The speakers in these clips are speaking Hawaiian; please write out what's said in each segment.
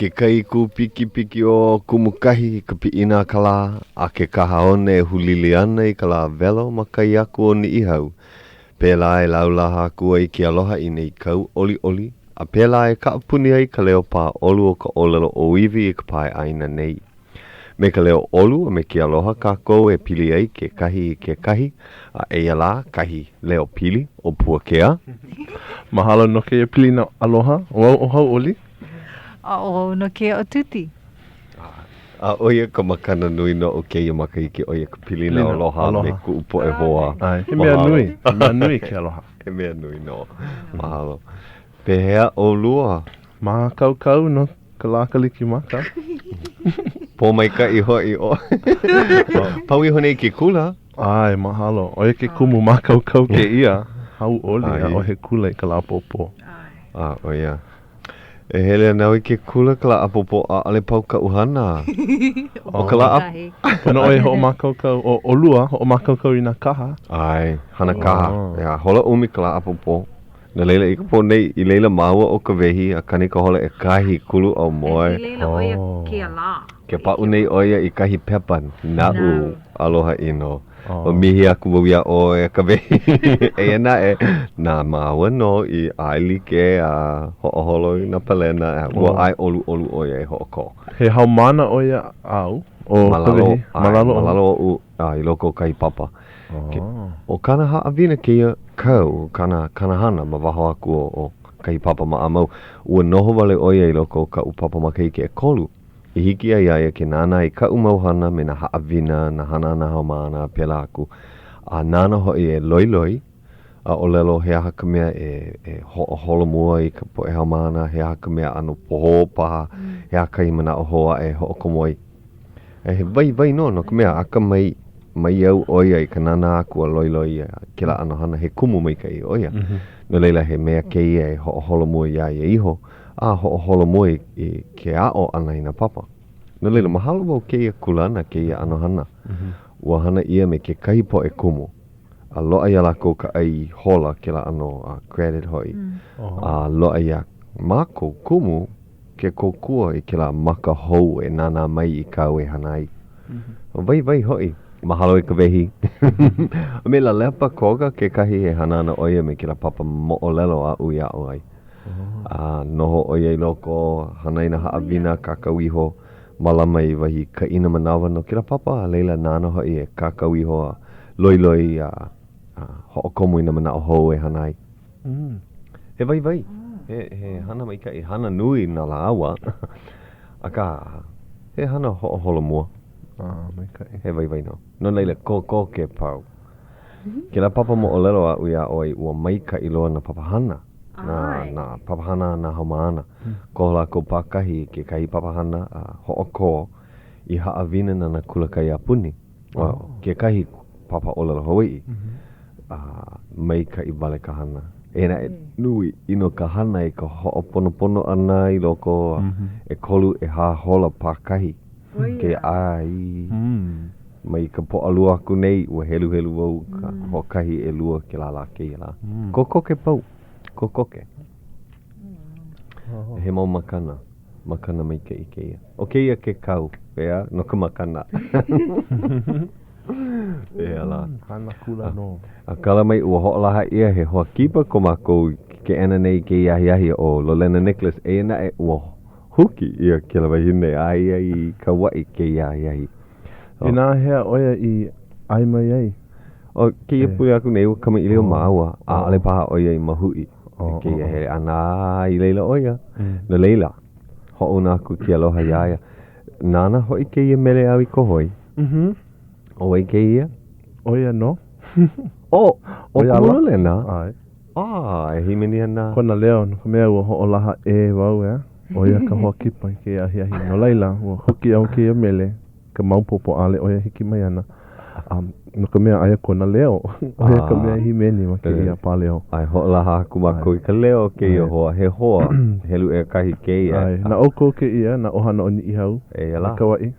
Ke kai kūpikipikiʻō o Kumukahi i ka piʻina a ka lā, a ke kahaone e hulili ana i ka lā welo ma kai aku o Niʻihau. Pēlā e laulaha aku ai ke aloha i nei kau ʻoliʻoli, a pēlā e kaʻapuni ai ka leo pā ʻolu o ka ʻōlelo ʻōiwi i ka pae ʻāina nei. Me ka leo ʻolu a me ke aloha kākou e pili ai kekahi i kekahi, a eia lā kahi leo pili ʻo Puakea. Mahalo no kēia pilina aloha, ʻo au ʻo Hauʻoli. A ʻo au nō kēia ʻo Tuti. A ʻo ia ka makana nui noʻu kēia makahiki, ʻo ia ka pilina aloha me kuʻu poʻe hoa. ʻAe, he mea nui, he mea nui ke aloha. He mea nui nō. Mahalo. Pehea ʻolua? Mākaukau no ka lā Kalikimaka. Pōmaikaʻi hoʻi ʻoe. Pau iho nei ke kula. ʻAe, mahalo. ʻO ia ke kumu mākaukau kēia. Hauʻoli, ʻaʻohe kula i ka lā ʻapōpō. A, ʻo ia. E hele ana au i ke kula ka lā ʻapōpō, ʻaʻole pau kaʻu hana. ʻO ka lā Pono ʻoe e hoʻomākaukau, ʻo ʻolua, hoʻomākaukau i nā kaha. ʻAe, hana kaha. ʻEā, hola ʻumi ka lā ʻapōpō. No laila, i ka pō nei, i laila māua ʻo Kawehi a kani ka hola ʻekahi kulu aumoe. E i laila ʻo ia kēia lā. Ke paʻu nei ʻo ia i kahi pepa naʻu aloha ʻino. Ua mihi aku wau iā ʻoe, e Kawehi. Eia naʻe, na māua nō i ʻaelike a hoʻoholo i nā palena, ua ʻae ʻoluʻolu ʻo ia e hoʻokō. He haumāna ʻo ia āu, ʻo Kawehi? Ma lalo, ma lalo oʻu i loko o kahi papa. Ke, ʻo kāna haʻawina kēia kau, kāna, kāna hana ma waho aku o, o kahi papa maʻamau, ua noho wale ʻo ia i loko o kaʻu papa makahiki ʻekolu, i hiki ai iā ia ke nānā i kaʻu mau hana me nā haʻawina, nā hana a nā haumāna, a pēlā aku. A nāna hoʻi e loiloi a ʻōlelo he aha ka mea e, e hoʻoholomua i ka poʻe haumāna, he aha ka mea ʻano pohō paha, he aha kahi manaʻo hou aʻe e hoʻokomo ai. A he waiwai nō no ka mea, akamai maiau ʻo ia i ka nānā aku a loiloi i kēlā ʻano hana, he kumu maikaʻi ʻo ia. No laila, he mea kēia e hoʻoholomua iā ia iho, a hoʻoholomua i ke aʻo ʻana i nā papa. No laila, mahalo wau kēia kūlana, kēia ʻano hana. Ua hana ʻia me kekahi poʻe kumu, a loaʻa iā lākou ka ʻai hola, kēlā ʻano credit hoʻi, a loaʻa iā mākou kumu, ke kōkua i kēlā maka hou e nānā mai i kāu e hana ai. Waiwai hoʻi. Mahalo e Kawehi. A me Lalepa Koga kekahi e hana ana ʻo ia me kēlā papa moʻolelo aʻu i aʻo ai. A noho ʻo ia i loko, hana i nā haʻawina, kākau iho, mālama i wahi kaʻina manawa no kēlā papa, a laila nāna hoʻi e kākau iho a loiloi a hoʻokomo i nā manaʻo hou e hana ai. He waiwai, he, he hana maikaʻi, hana nui na lāua, akā, he hana hoʻoholomua. Ah, maikaʻi. He waiwai nō. No laila, kokoke pau. Kēlā papa moʻolelo aʻu i aʻo ai, ua maikaʻi loa nā papahana, nā, nā papahana a nā haumāna. Koho lākou pākahi i kekahi papahana a hoʻokō i haʻawina na nā kula kaiapuni. Kekahi papa ʻōlelo Hawaiʻi, a maikaʻi wale ka hana. Eia naʻe, nui ʻino ka hana i ka hoʻoponopono ʻana i loko a ʻekolu, ʻehā hola pākahi ke ʻai. Mai ka Pōʻalua aku nei, ua heluhelu wau ka hoʻokahi, ʻelua kēlā lā kēia lā. Kokoke pau, kokoke. He mau makana. Makana maikaʻi kēia. ʻO kēia ke kau, ʻeā, no ka makana. Pehea lā? Hana kula nō. A kala mai, ua hoʻolaha ʻia he hoa kipa ko mākou i ke keʻena nei i kēia ahiahi ʻo Lolena Nicholas, eia naʻe, ua huki ʻia kēlā wahine aia i Kauaʻi kēia ahiahi. Inā hea ʻo ia i ʻae mai ai? ʻO kēia pule aku nei, ua kamaʻilio māua, ʻaʻole paha ʻo ia i mahuʻi i kēia hele ʻana a i laila ʻo ia. No laila, hoʻouna aku ke aloha iā ia. Nāna hoʻi kēia mele āu i koho ai. ʻO wai kēia? ʻO ia nō. ʻO, ʻo Kumu Lolena? ʻAe. A, e hīmeni ana. Kona leo, no ka mea ua hoʻolaha ʻē wau, ʻeā? ʻO ia ka hoa kipa i kēia ahiahi. No laila, ua huki au i kēia mele, ka maopopo ʻaʻole ʻo ia hiki mai ana. Um, no ka mea, aia kona leo. ʻO ia ka mea hīmeni ma kēia pāleo. ʻAe, hoʻolaha aku mākou i ka leo o kēia hoa. He hoa helu ʻekahi kēia. ʻAe, na ʻoukou kēia, nā ʻohana o Niʻihau. Eia lā. Me Kauaʻi.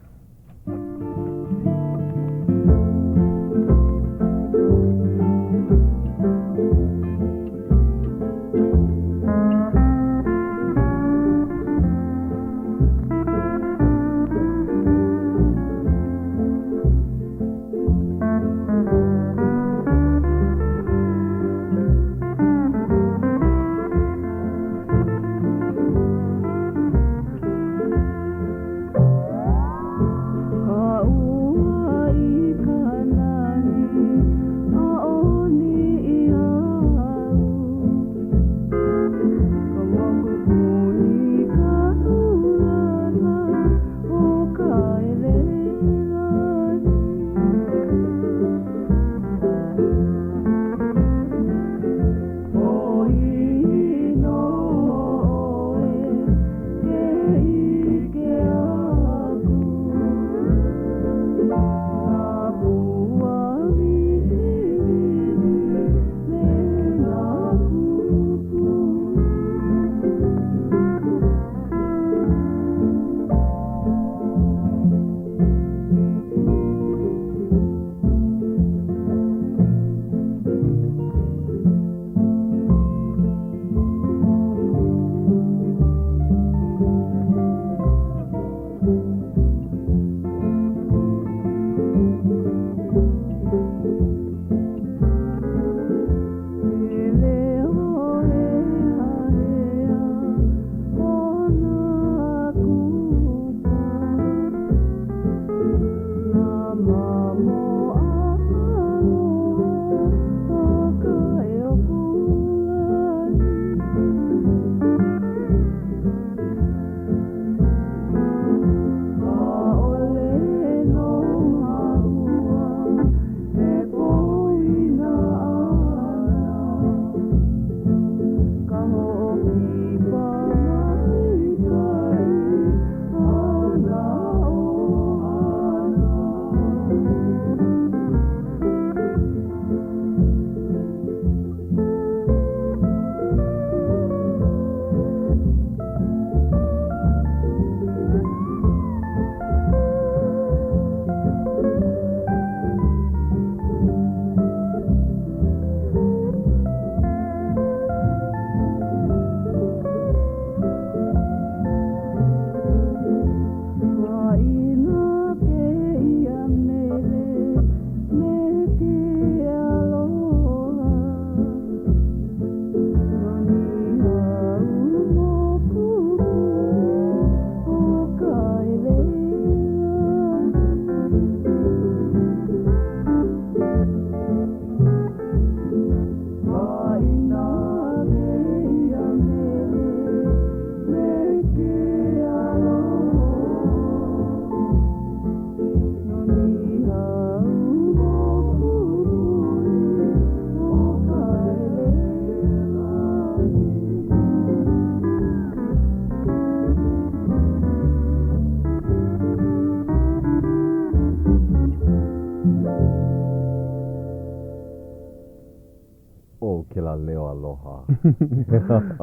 aloha.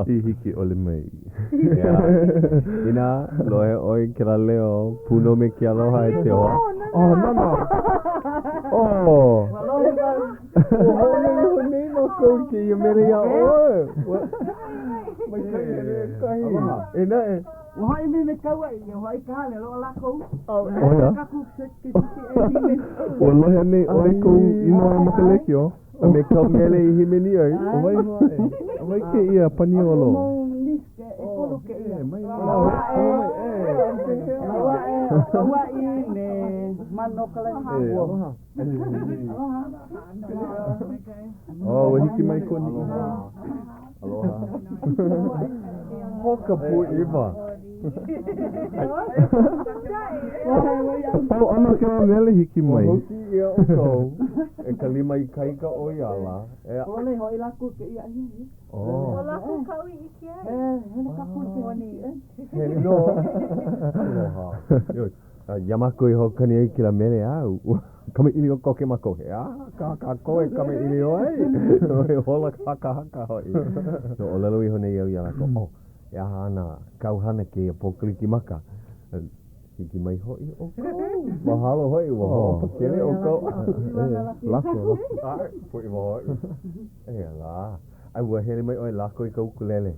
I hiki ʻole mai. ʻEā. Inā lohe ʻoe i kēlā leo, pū nō me ke aloha e Teoa. Oh, nana! Oh! Ua lohe wau. Ua hoʻolei iho nei mākou i kēia mele iā ʻoe. Ua maikaʻi hele kahi. E naʻe. Ua hoʻi mai me Kauaʻi, ua hoʻi ka hale, loaʻa lākou. ʻO ia? Ua lohe anei ʻoe i kou inoa ma ka lekiō? A me ka mele i hīmeni ai. ʻO wai, ʻo wai kēia paniolo? Oh, ua hiki mai ko Niʻihau. Aloha. Hoka pūʻiwa. Ka pau ʻana o kēlā mele hiki mai. Ua huki ʻia ʻoukou e ka lima ikaika o ia ala. E. Oh. Hele nō. Aloha. Iā mākou i hoʻokani ai i kēlā mele āu, ua kamaʻilio koke mākou, he aha kā kākou e kamaʻilio ai? He ola hakahaka hoʻi. So ʻōlelo iho nei au iā lākou, oh, e aha ana kāu hana kēia pō Kalikimaka? Hiki mai hoʻi ʻoukou. Mahalo hoʻi, ua hoʻopakele ʻoukou. Lako, lako. ʻAe, pūʻiwa hoʻi. Eia lā. A ua hele mai ʻoe lako i ka ʻukulele.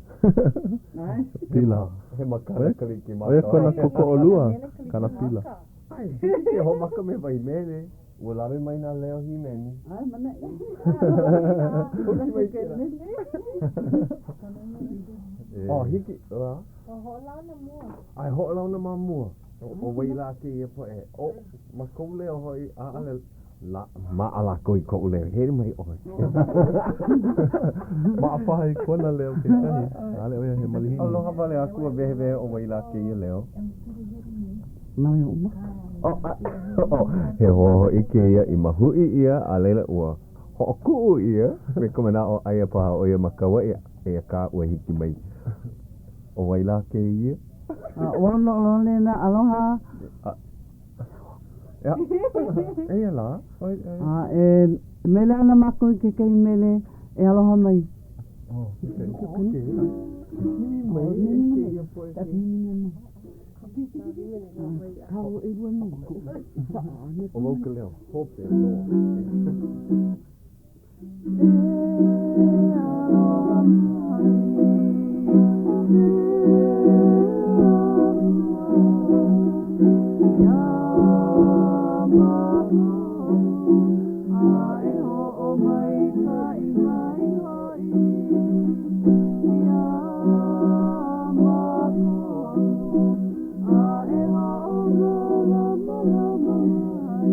Pila. He makana Kalikimaka. ʻO ia kona kōkoʻolua, kana pila. ʻAe, hiki ke hoʻomaka me wahi mele. Ua lawe mai nā leo hīmeni. ʻAe, manaʻi. Hiki mai kēlā. Oh, hiki. ʻAe, hoʻolauna ma mua. ʻO wai lā kēia poʻe? ʻO, ma kou leo hoʻi, ʻaʻole La, maʻa lākou i koʻu leo. Hele mai ʻoe. Maʻa paha i kona leo kekahi. ʻAʻole ʻo ia he malihini. Aloha wale aku a wehewehe ʻo wai lā kēia leo. Nawe hoʻomaka. Oh, a, oh, he hoa hoʻi kēia i mahuʻi ʻia, a laila ua hoʻokuʻu ʻia me ka manaʻo aia paha ʻo ia ma Kauaʻi, eia kā ua hiki mai. ʻO wai lā kēia? A ʻo au nō Lolena, aloha. A, Ea, eia lā. A e mele ana mākou i kekahi mele e aloha mai. Oh, okay. Okay. Hiki mai e kēia poʻe. ʻO wau ka leo hope loa. E aloha mai e Akua iā mākou, a e hoʻomaikaʻi mai hoʻi iā mākou, a e hoʻomālamalama mai.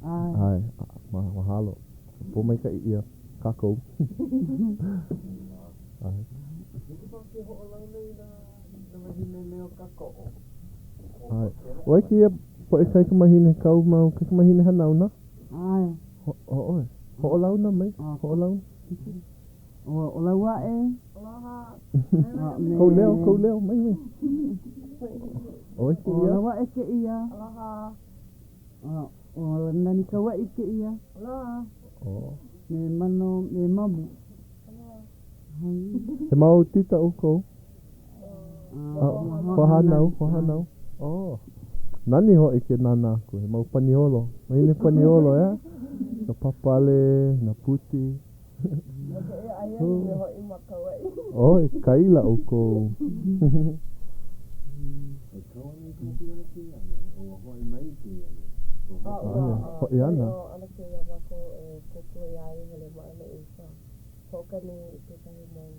ʻAe. ʻAe, ma, mahalo. Pōmaikaʻi ʻia kākou. ʻAe. Hiki paha ke hoʻolauna i nā, nā wāhine leo kākoʻo. ʻAe. ʻOe kēia poʻe kaikamahine kāu mau kaikamahine hanauna? ʻAe. Ho, ho ʻoe. Hoʻolauna mai, hoʻolauna. ʻO, ʻo Lauaʻe. Aloha. A me. Kou leo, kou leo, mai mai. ʻOe ʻO kēia? Lauaʻe kēia. Aloha. A ʻo Nani Kauaʻi kēia. Aloha. Oh. Me Mano, me Mamu. He mau tita ʻoukou? A, Hoahānau, hoahānau. Oh. Nani hoʻi ke nānā aku, he mau paniolo. Wahine paniolo, ʻeā? Ka pāpale, nā puti. No kēia ahiahi me hoʻi ma Kauaʻi. Oh, e kaila ʻoukou. E kau ana i ka moku i kēia ahiahi, o ua hoʻi mai i kēia ahiahi. A ua Hoʻi ana. ʻo ʻAnakē iā mākou e kōkua iā ia hele ma ʻaneʻi i ka hoʻokani i kekahi mau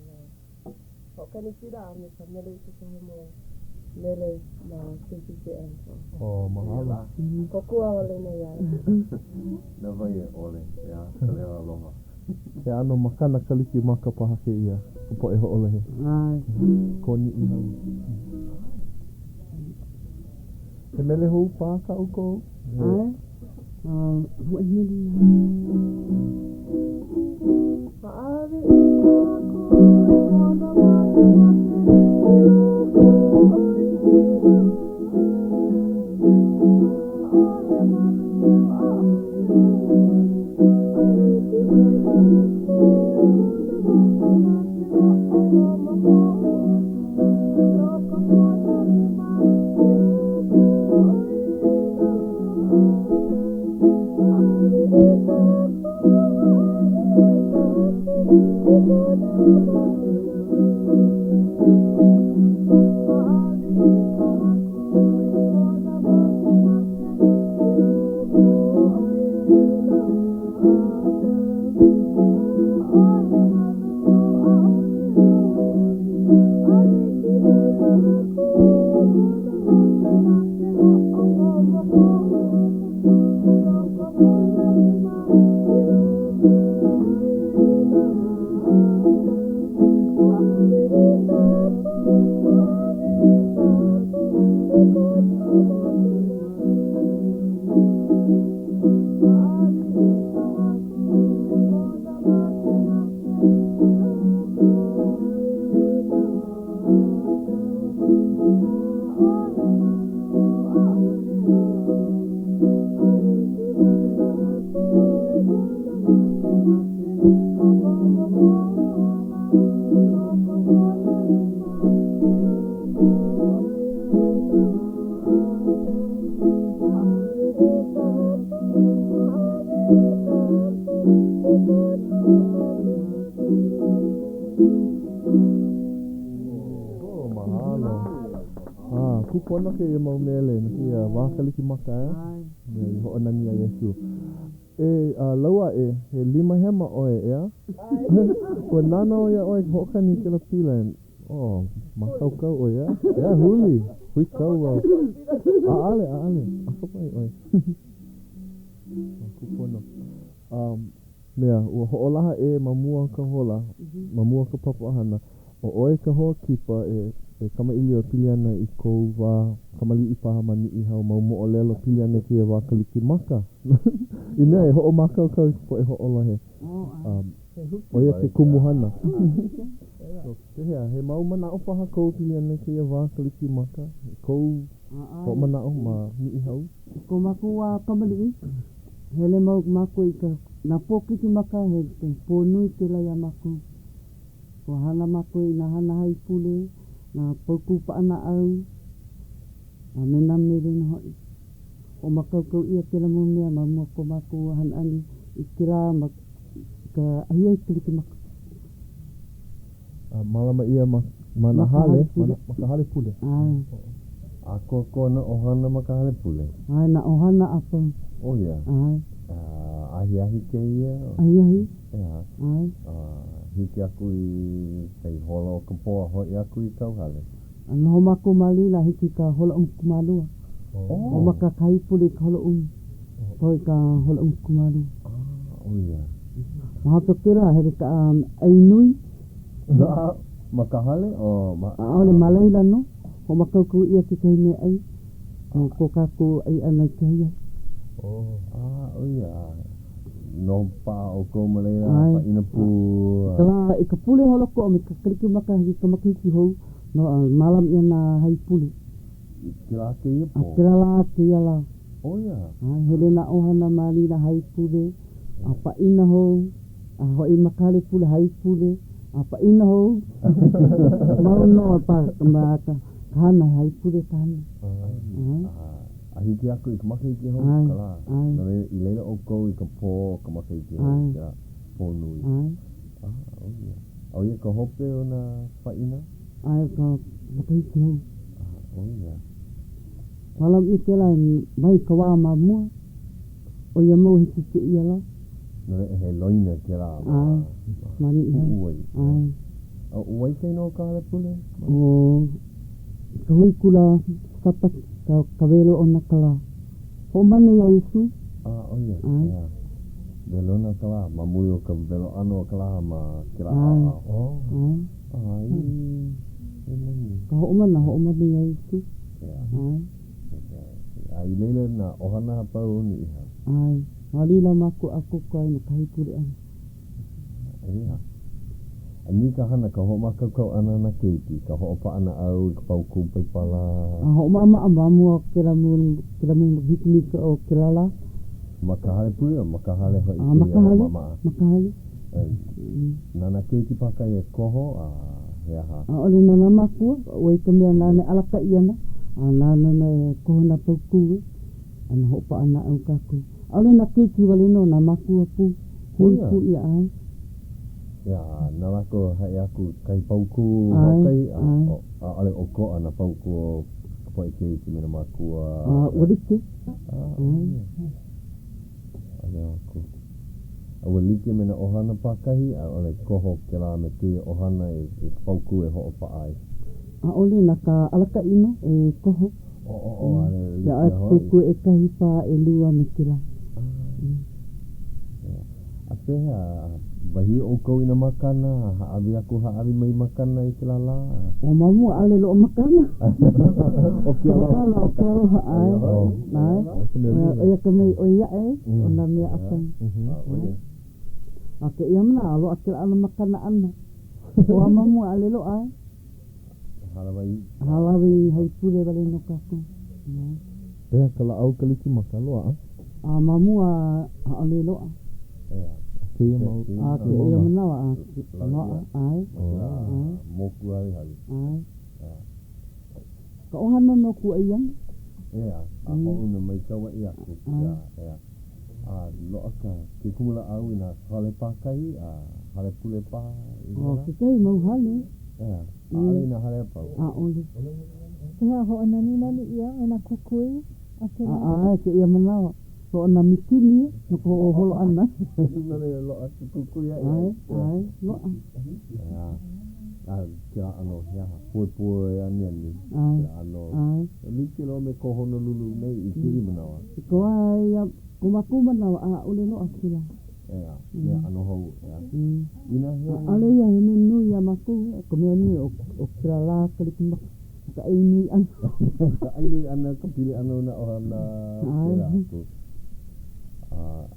hoʻokani pila a me ka mele i kekahi mau mele ma KPKM. So. Oh, mahalo. Kōkua wale nō iā ia. Na wai e ʻole, ʻeā, ka leo aloha. He ʻano makana Kalikimaka paha kēia, ka poʻe hoʻolohe. ʻAe. Ko Niʻihau. He mele hou paha kā ʻoukou? ʻAe. Hoʻi mele ia. Hāʻawi i ka Haku i kona makemake i loko o ia. ʻAʻohe maluō, ʻaʻohe ʻoliʻoli, a hiki mai ka Haku i kona makemake hoʻomau i loko kona lima, i luku ʻo ia. Hāʻawi i ka Haku, hāʻawi i ka Haku i kona makemake. Hāʻawi i ka Haku i kona makemake, i luku ʻo ia. ʻAʻohe maluō, ʻaʻohe ʻoliʻoli, a hiki mai ka Haku i kona makemake hoʻomau i loko kona lima, i luku ʻo ia. Hāʻawi i ka Haku, hāʻawi i ka Haku i kona makemake. Hāʻawi i ka Haku i kona makemake, i luku ʻo ia. ʻAʻohe maluō, ʻaʻohe ʻoliʻoli, a hiki mai ka Haku i kona makemake hoʻomohala i loko kona lima, i luku ʻo ia. Hāʻawi i ka Haku, hāʻawi i ka Haku i kona makemake. Oh, mahalo. Ah, kūpono kēia mau mele no kēia wā Kalikimaka, ʻeā? ʻAe. Mea i hoʻonani iā Iesū. E, a Lauaʻe, he lima hema ʻoe, ʻeā? Ua nānā ʻo iā ʻoe i ka hoʻokani i kēlā pila. Oh, mākaukau ʻoe, ʻeā? ʻEā, huli. Huikau wau. ʻAʻale, ʻaʻale. Akamai ʻoe. Kūpono. Um, mea, ua hoʻolaha ʻē ma mua o ka hola, ma mua o ka papahana, ʻo ʻoe ka hoa kipa e, e kamaʻilio e pili ana i kou wā kamaliʻi paha ma Niʻihau, mau moʻolelo pili ana i kēia wā Kalikimaka. I mea e hoʻomākaukau i ka poʻe hoʻolohe. Um, ʻo ia ke kumuhana. So, pehea, he mau manaʻo paha kou pili ana i kēia wā Kalikimaka? Kou hoʻomanaʻo ma Niʻihau? I ko mākou wā kamaliʻi, hele mau mākou i ka, nā pō Kalikimaka, he, he pō nui kēlā iā mākou. Ua hana mākou i nā hana haipule, nā paukū paʻanaʻau, a me nā mele nō hoʻi. Hoʻomākaukau ʻia kēlā mau mea ma mua o ko mākou hana ʻana i kēlā ma ka ahiahi Kalikimaka. A mālama ʻia ma, ma nā hale, ma, ma ka hale pule. ʻAe. ʻĀkoakoa nā ʻohana ma ka hale pule. ʻAe, nā ʻohana a pau. ʻO ia. ʻAe. A ahiahi kēia? Ahiahi. ʻEā. ʻAe. A hiki aku i ka hola o ka pō a hoʻi aku i kauhale. A noho mākou ma laila a hiki i ka hola ʻumikūmālua. Oh. Hoʻomaka ka haipule i ka hola ʻumi. Pau i ka hola 12. Ah, ʻo ia. Ma hope o kēlā, hele ka ʻai nui. Ma ka hale o ma? ʻAʻole, ma laila nō. Hoʻomākaukau ʻia kekahi meaʻai no ko kākou ʻai ʻana i ke ahiahi. Oh, ah, ʻo ia. Noho paʻa ʻoukou ma laila, pāʻina pū. I ka lā, i ka pule holoʻokoʻa me ka Kalikimaka hiki ka makahiki hou, no, mālama ʻia nā haipule. I kēlā kēia pō? A kēlā lā kēia lā. ʻO ia. ʻAe, hele nā ʻohana ma laila haipule, a pāʻina hou, a hoʻi ma ka hale pule haipule, a pāʻina hou. Mau nō a pa ma ka hana, he haipule ka hana. ʻAe. A hiki aku i ka makahiki hou ka lā. ʻAe. No laila, i laila ʻoukou i ka pō o ka makahiki hou, kēlā pō nui. ʻAe. A, ʻo ia. ʻO ia ka hope o nā pāʻina? ʻAe, o ka makahiki hou. A, ʻo ia. Mālama ʻia kēlā mai ka wā ma mua, ʻo ia mau hiki i kēia lā. No laila, he loina kēlā ma, ma Niʻihau. Puʻuwai. ʻAe. A ʻo wai ka inoa o ka hale pule? ʻO ka hui kula Sapa ka, ka welo ona ka lā. Hoʻomana iā Iesū. A, ʻo ia. ʻAe. ʻEā. Welona ka lā, ma muli o ka welo ʻana o ka lā ma kēlā ʻaoʻao. ʻAe. ʻAe. E nani. Ka hoʻomana, hoʻomana iā Iesū. ʻEā. ʻAe. A i laila nā ʻohana a pau o Niʻihau. ʻAe. Ma laila mākou a kōkua ai no ka haipule ʻana. ʻEā. A nui ka hana, ka hoʻomākaukau ʻana nā keiki, ka hoʻopaʻa naʻau i ka paukū Paipala. A hoʻomaʻamaʻa ma mua o kēlā mau, kēlā mau makahiki o kēlā lā. Ma ka hale pule a ma ka hale hoʻi A ma kēia ka hale, hoʻomaʻamaʻa? ma ka hale. Na nā keiki paha kai e koho a he aha? ʻAʻole na nā mākua, ʻo ia ka mea nāna e alakaʻi ana, a nāna nō e koho nā paukū. A na hoʻopaʻa naʻau kākou. ʻAʻole nā keiki wale nō, nā mākua pū. Hui pū ʻia, ʻae. Ia, na lākou e haʻi aku kahi paukū hoʻokahi, a ʻaʻole ʻokoʻa nā paukū o ka poʻe keiki me nā mākua. A ua like. A, ʻaʻole. ʻAʻole aku. A ua like me nā ʻohana pākahi, ʻaʻole koho kēlā me kēia ʻohana i ka paukū e hoʻopaʻa ai. ʻAʻole na ka alakaʻi nō e koho. ʻO, ʻaʻole like Ia ʻae hoʻi. paukū ʻekahi pā ʻelua me kēlā. A pehea, wahī ʻoukou i nā makana, a hāʻawi aku, hāʻawi mai makana i kēlā lā? ʻO ma mua, ʻaʻole loaʻa makana. ʻO ke aloha. Makana, ʻo ke aloha, ʻae. ʻAe. ʻO ia ka mea i ʻoi aʻe o nā mea a pau. A kēia manawa, loaʻa kēlā ʻano makana ʻana. ʻO ma mua, ʻaʻole loaʻa. Hālāwai. Hālāwai haipule wale nō kākou. Pehea ka lāʻau Kalikimaka, loaʻa? A ma mua, ʻaʻole loaʻa. ʻEā. Kēia mau. A kēia manawa, a loaʻa, ʻae. ʻAe. Moku halihali. ʻAe. Ka ʻohana nō kūʻai ana. ʻEā, a hoʻouna mai Kauaʻi aku. ʻEā, ʻeā. A loaʻa ka ke kumulāʻau i nā hale pākahi a hale pule paha i ʻO kekahi mau hale. ʻEā, ʻaʻole i nā hale a pau. ʻAʻole. Pehea hoʻonaninani ʻia me nā kukui a kēlā? ʻAe, kēia manawa. Loaʻa nā mikini no ka hoʻoholo ʻana. No laila, loaʻa ke kukui aʻe. ʻAe, ʻae, loaʻa. ʻEā, a kēlā ʻano he aha, poepoe aniani. ʻAe, Kēlā ʻano. ʻae. Like loa me ko Honolulu nei i kēia manawa. I ka wā ia, ko mākou manawa, ʻaʻole loaʻa kēlā. ʻEā, mea ʻano hou, ʻeā. Inā he. ʻAʻole ia he mea nui iā mākou, ka mea nui ʻo kēlā lā Kalikimaka, ka ʻai nui ʻana. Ka ʻai nui ʻana, ka pili ʻana o nā ʻohana, pēlā aku. A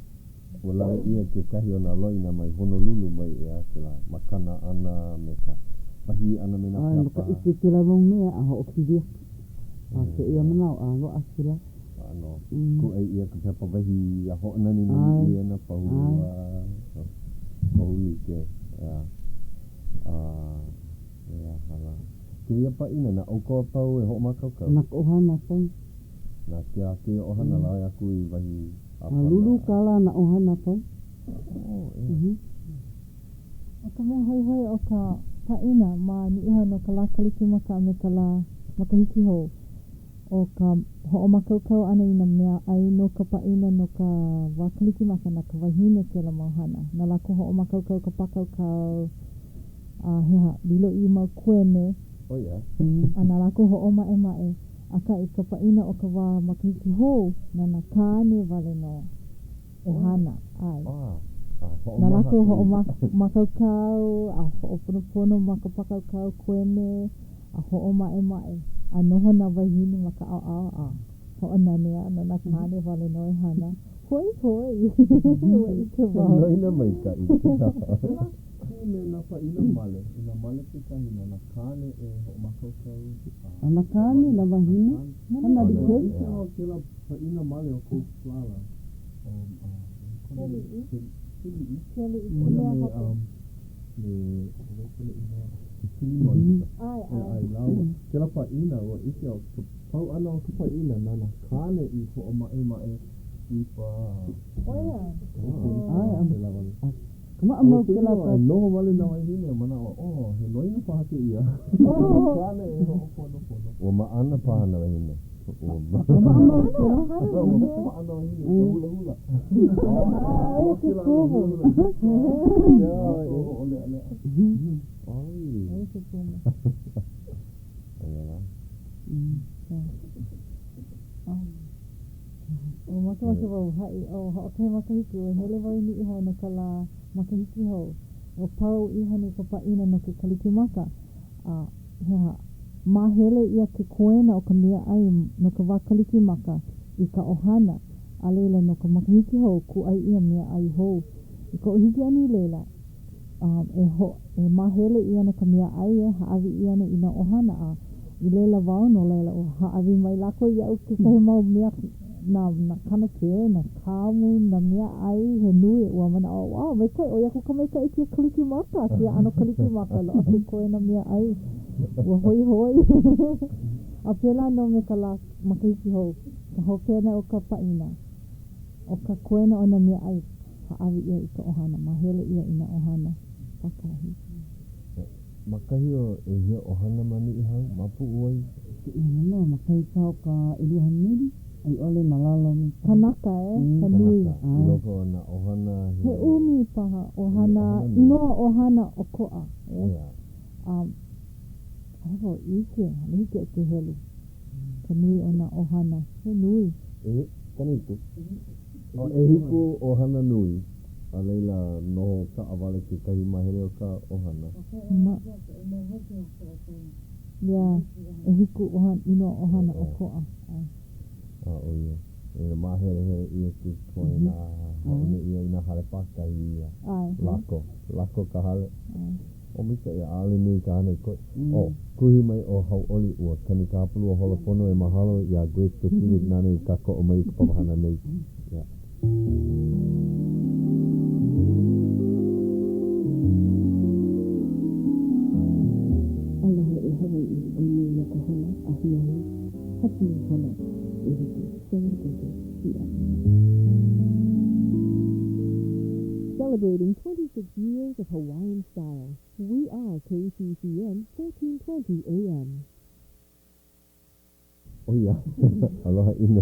ua lawe ʻia kekahi o nā loina mai Honolulu mai, ʻeā, kēlā makana ʻana me ka wahī ʻana me nā ʻAe, no ka pepa. ʻike kēlā mau mea a hoʻopili aku. A kēia manawa, a loaʻa kēlā. ʻano kūʻai ʻia ka pepa wahī a hoʻonaninani ʻia nā pahu a kohu like, ʻeā. A he aha lā. Kēia pāʻina, na ʻoukou a pau e hoʻomākaukau? Na ka ʻohana a pau. Na kēlā kēia ʻohana lawe aku i wahi ʻāpana. A lulu kālā na ʻohana a pau. Oh, ʻeā. ʻO ka mea hoihoi o ka pāʻina ma Niʻihau no ka lā Kalikimaka a me ka lā Makahiki hou, ʻo ka hoʻomākaukau ʻana i nā mea ʻai no ka pāʻina no ka wā Kalikimaka na ka wahine kēlā mau hana. Na lākou hoʻomākaukau ka pākaukau a he aha, lilo i mau kuene ʻO ia. a na lākou hoʻomaʻemaʻe. Akā i ka pāʻina o ka wā makahiki hou, na nā kāne wale nō e hana, ʻae. Na lākou hoʻomākaukau a hoʻoponopono ma ka pākaukau kuene a hoʻomaʻemaʻe, a noho nā wāhine ma ka ʻaoʻao a hoʻonanea na nā kāne wale nō e hana. Hoihoi! Ua ʻike wau. He loina maikaʻi kēlā. Pēlā pū me nā pāʻina male, inā male kekahi na nā kāne e hoʻomākaukau a. Na nā kāne, nā wāhine, hana like. Ua ʻike wau kēlā pāʻina male o kou lala, o, a, Keliʻi. Keliʻi. Keliʻi, ka mea hope. Me, ʻo wai kona inoa? Kilinoe. ʻAe, ʻae. ʻAe, lāua. Kēlā pāʻina, ua ʻike au, ka pau ʻana o ka pāʻina, na nā kāne i hoʻomaʻemaʻe ipa. ʻO ia. ʻAe, a ka maʻamau kēlā ka. E noho wale nā wāhine a manaʻo, oh, he loina paha kēia. Kāne e hoʻoponopono. Ua maʻana paha nā wāhine. Ua maʻamau kēlā. Ua maʻana nā wāhine i ka hulahula. ʻAe, ke kumu. Hoʻoleʻaleʻa. ʻAe. ʻO ia ke kumu. ʻO ia lā. Ua makemake wau haʻi, oh, hoʻokahi makahiki, ua hele wau i Niʻihau no ka lā makahiki hou. Ua pau iho nei ka pāʻina no ke Kalikimaka, a he aha, māhele ʻia ke koena o ka meaʻai no ka wā Kalikimaka i ka ʻohana, a laila no ka makahiki hou, kūʻai ʻia meaʻai hou. I koʻu hiki ʻana i laila, e ho, e māhele ʻia ana ka meaʻai e hāʻawi ʻia ana i nā ʻohana, a i laila wau, no laila, ua hāʻawi mai lākou iaʻu kekahi mau mea, nā, nā kanakē, nā kāmu, nā meaʻai he nui, ua manaʻo, wow, maikaʻi, ʻoi aku ka maikaʻi i kēia Kalikimaka, kēia ʻano Kalikimaka, loaʻa ke koena meaʻai, ua hoihoi. A pēlā nō me ka lā makahiki hou, ka hopena o ka pāʻina, ʻo ka koena o nā meaʻai, hāʻawi ʻia i ka ʻohana, māhele ʻia i nā ʻohana pākahi. Ma kahi o ʻehia ʻohana ma Niʻihau, ma Puʻuwai? Kēia manawa, ma kahi paha o ka 200, a i ʻole ma lalo mai paha. Kanaka, e, ka nui. Kanaka, i loko o nā ʻohana he. He ʻumi paha ʻohana, inoa ʻohana ʻokoʻa, e. A, ʻaʻole wau ʻike, ʻaʻole hiki iaʻu ke helu ka nui o nā ʻohana, he nui. E, 70. ʻO ʻehiku ʻohana nui, a laila noho kaʻawale kekahi māhele o ka ʻohana. Ma. Yeah, ʻehiku ʻohana, inoa ʻohana ʻokoʻa. ʻAe. A ʻo ia, e māhelehele ʻia ke koena a hoʻouna ʻia i nā hale pākahi a lako, lako ka hale. ʻO maikaʻi, ʻaʻole nui ka hana i koe. ʻO, kuhi mai ʻo Hauʻoli, ua kani ka hapalua hola pono e mahalo iā Grace Pacific nāna i kākoʻo mai i ka papahana nei. Yeah. Aloha e Hawaiʻi o nēia ka hola ahiahi hapu hola ʻehiku, 7:30 PM. Celebrating 26 years of Hawaiian style, we are KCCN 1420 AM. ʻO ia, aloha ʻino.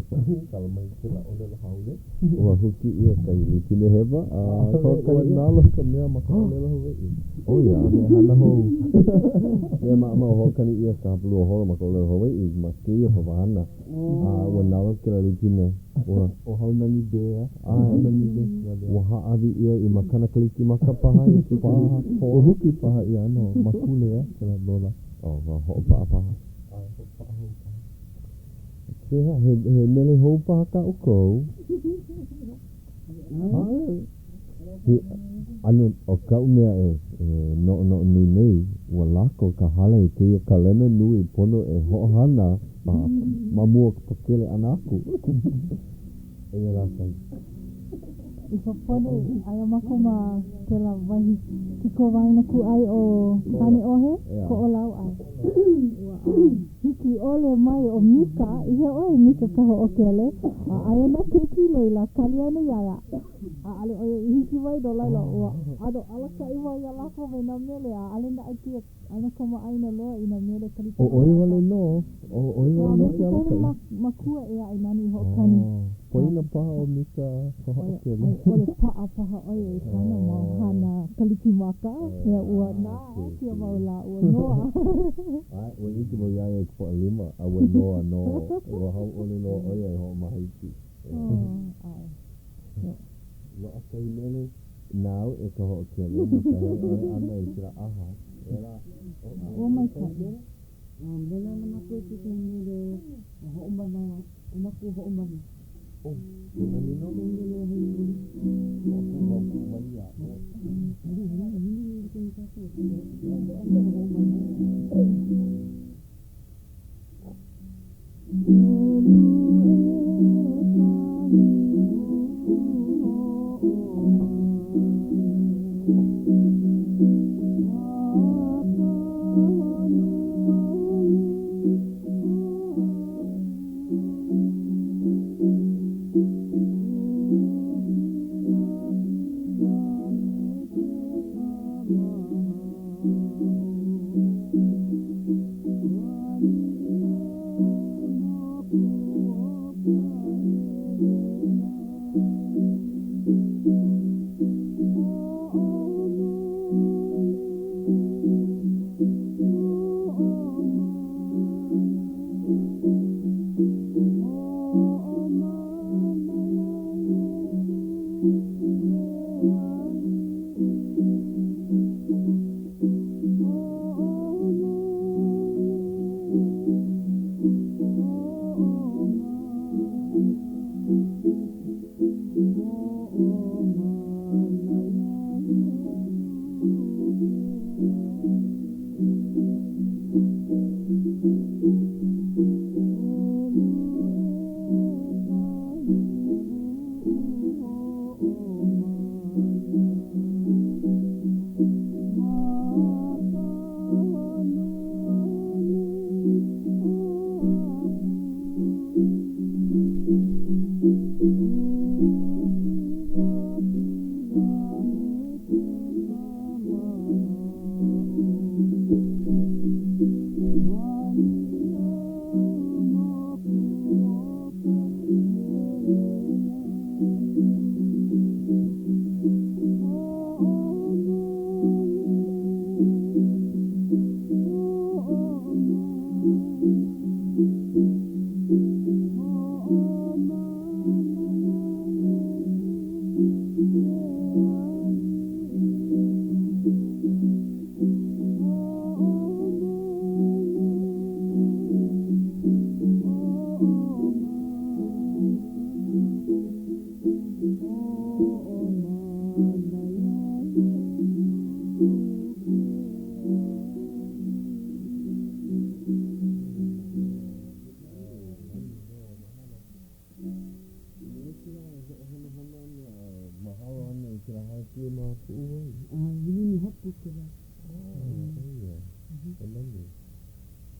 Kala mai kēlā ʻōlelo haole. Ua huki ʻia kahi lepine hewa a ʻAʻole, ua nalo ka mea ma ka ʻōlelo Hawaiʻi. ʻO ia, he hana hou. Mea maʻamau hoʻokani ʻia ka hapalua hola ma ka ʻōlelo Hawaiʻi ma kēia papahana. A ua nalo kēlā lepine. Ua. ʻO Haunani Bea. ʻAe. Haunani Bea. Ua hāʻawi ʻia i makana Kalikimaka paha i ke paha. Ua huki paha ʻia no Makulea kēlā lola. ʻO, ua hoʻopaʻa paha. ʻAe, hoʻopaʻa hou paha. He, he mele hou paha kā ʻoukou? ʻAʻole. He, ʻano, ʻo kaʻu mea e, e noʻonoʻo nui nei, ua lako ka hale i kēia kalena nui pono e hoʻohana a ma mua o ka pakele ʻana aku. Eia lā kahi. I ka pone, aia mākou ma kēlā wahi kikowaena kūʻai ʻo Kāneʻohe, Koʻolau, ʻae. Ua hiki ʻole mai ʻo Mika, i hea ʻoe Mika ka hoʻokele, a aia nā keiki i laila, kali ana iā ia, ʻaʻole ʻo ia i hiki mai, no laila, ua ʻano alakaʻi wau iā lākou me nā mele, a ʻaʻole naʻe kēia ʻano kamaʻāina loa i nā mele ʻO ʻoe wale nō, ʻo ʻoe wale nō ke alakaʻi. Makua ʻē aʻe nāna i hoʻokani. Poina paha ʻo Mika ka hoʻokele. A i ʻole paʻa paha ʻo ia i kāna mau hana Kalikimaka, mea ua nā kēia mau lā ua noa. ʻAe, ua ʻike wau iā ia i ka Pōʻalima, a ua noa nō. Ua hauʻoli loa ʻo ia e hoʻomaha iki. ʻAe. Loaʻa kahi mele nāu e ka hoʻokele no ka hele ʻole ʻana i kēlā ʻaha. E lā, Ua maikaʻi. Mele ana mākou i kekahi mele hoʻomana, o mākou hoʻomana. Oh, he nani nō. He mele haipule. Hoʻokū wale iā ʻoe.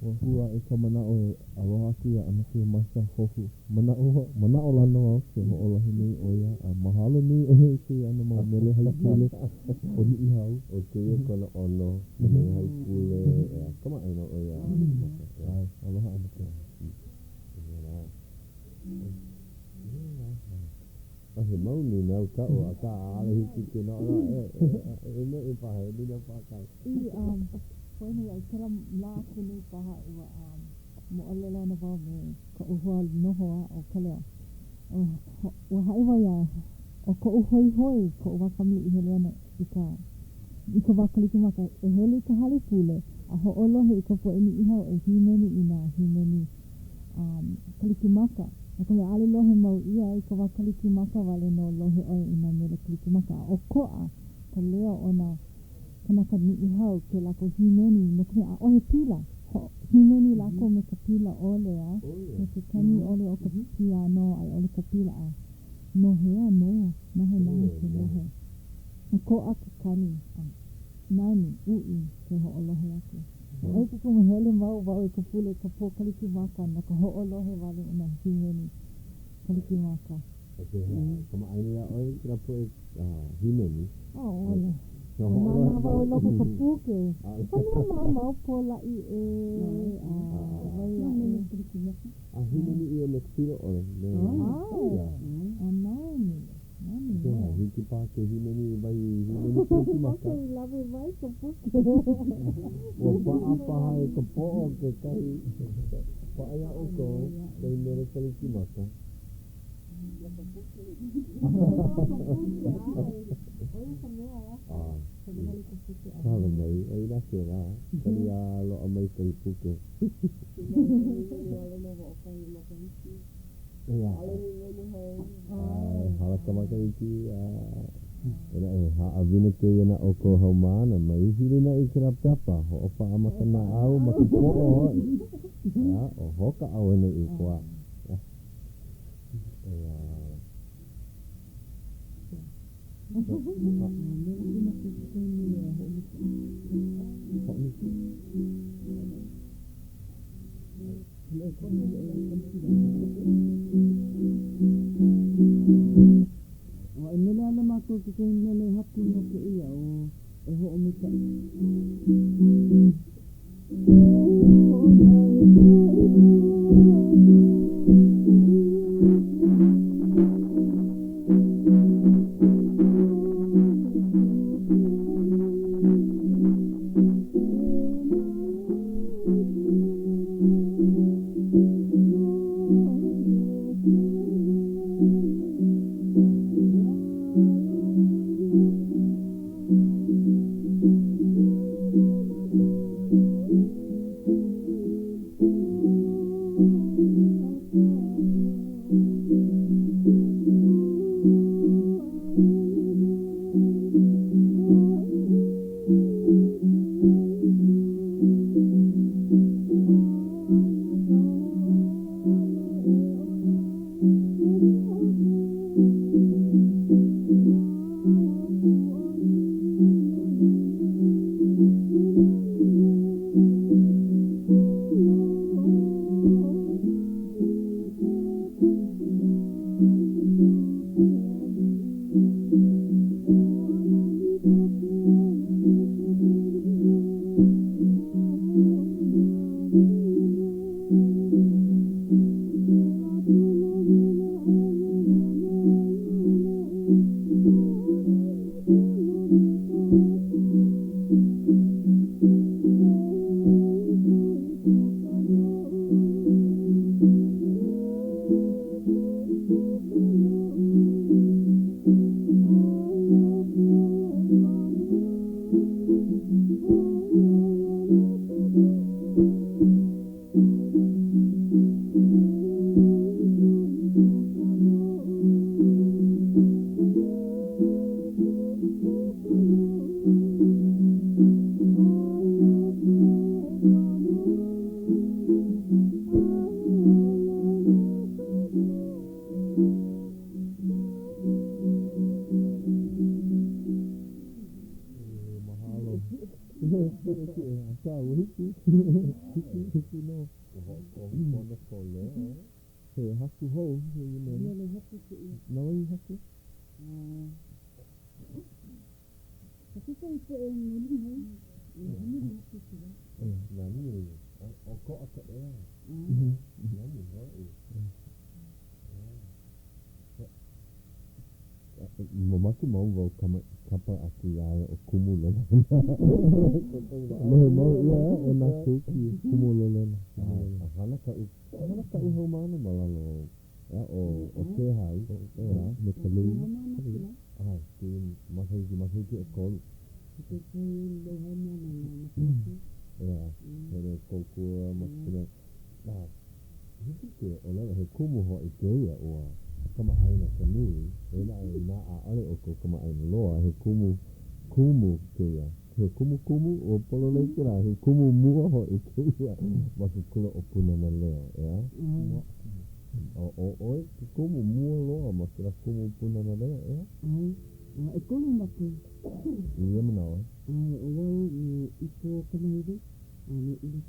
Ua hū aʻe ka manaʻo e aloha aku iā ʻAnakē Martha Hohu. Manaʻo, manaʻolana au ke hoʻolohe nei ʻo ia a mahalo nui ʻo ia i kēia ʻano mau mele haipule o Niʻihau. ʻO kēia kona ʻono, ka mele haipule, ʻeā, kamaʻāina ʻo ia. ʻAe, aloha ʻAnakē. A he mau nīnau kaʻu, akā ʻaʻole hiki ke noʻonoʻo e, e, e neʻe paha, e nīnau paha kāu. I, um, poina iaʻu, kēlā lā aku nei paha ua, um, moʻolelo ana wau me koʻu hoa noho a ʻo Kaleo. Ua, ua haʻi wau iā ia, ʻo koʻu hoihoi, koʻu wā kamaliʻi hele ana i ka, i ka wā Kalikimaka, e hele i ka hale pule a hoʻolohe i ka poʻe Niʻihau e hīmeni i nā hīmeni um, Kalikimaka. No ka mea, ʻaʻole lohe mau ʻia i ka wā Kalikimaka wale nō lohe ʻoe i nā mele Kalikimaka. A ʻokoʻa ka leo o nā kānaka Niʻihau ke lākou hīmeni, no ka mea, ʻaʻohe pila. Ho, hīmeni lākou me ka pila ʻole a me ke kani ʻole o ka piano a i ʻole ka pila a nohea nō, nahenahe ke lohe. ʻOkoʻa ke kani a nani, uʻi ke hoʻolohe aku. ʻO ke kumu hele mau wau i ka pule i ka pō Kalikimaka no ka hoʻolohe wale i nā hīmeni Kalikimaka. A pehea, kamaʻāina iā ʻoe kēlā poʻe hīmeni? ʻAʻole. Ua nānā wau i loko o ka puke. Ka mea maʻamau pōlaʻi ʻē a wai aʻe. A hīmeni ʻia me ka pila ʻole. Me ʻAe. A nani. Nani Ke loa. hiki paha ke hīmeni i wahi hīmeni Kalikimaka. Make i lawe mai ka puke. Ua paʻa paha i ka poʻo kekahi. Paʻa iā ʻoukou kahi mele Kalikimaka. No ka puke. No ka puke, ʻae. ʻO ia ka mea. Halihali ka puke a Kala mai, ʻo inā kēlā, kali a loaʻa mai kahi puke. Wale nō hoʻokahi makahiki. ʻEā. ʻAʻole hīmeni hou. ʻAe, hala ka makahiki, a inā he haʻawina kēia na ʻoukou haumāna, mai hilinaʻi i kēlā pepa, hoʻopaʻa ma ka naʻau, ma ka poʻo hoʻi. ʻEā, o hoka auaneʻi koa. E mele ana mākou kekahi mele haku no kēia ʻo E Hoʻomaikaʻi. E hoʻomaikaʻi kākou. Mahalo. Akā, ua hiki. Hiki, hiki nō. Ua hoʻokohu pono kou leo. He haku hou kēia mele. Mele haku kēia. Na wai i haku? Na kekahi poʻe no Niʻihau. He mele haku kēlā. Nani, ʻokoʻa ka ea. Nani hoʻi. Mamake mau wau kama, kapa aku iā ia ʻo Kumu Lolena. Lohe mau ʻia e nā keiki, Kumu Lolena. A hana kaʻu, hana kaʻu haumāna ma lalo ʻeā, ʻo, ʻo Kēhau, ʻeā. Me ka lei. ʻAe, kēia makahiki, makahiki ʻekolu. ʻEā, hele kōkua ma ka A hiki ke ʻōlelo he kumu hoʻi kēia ua kamaʻāina ka nui, eia naʻe inā ʻaʻole ʻoukou kamaʻāina loa, he kumu kumu kēia. He kumu kumu, ua pololei kēlā, he kumu mua hoʻi kēia ma ke kula ʻo Pūnana Leo, ʻeā? ʻO ʻoe ke kumu mua loa ma kēlā kumu Pūnana Leo, ʻeā? ʻAe, a ʻekolu mākou. I ia manawa? ʻAe, ʻo wau me Ipo Kamahele a me Uli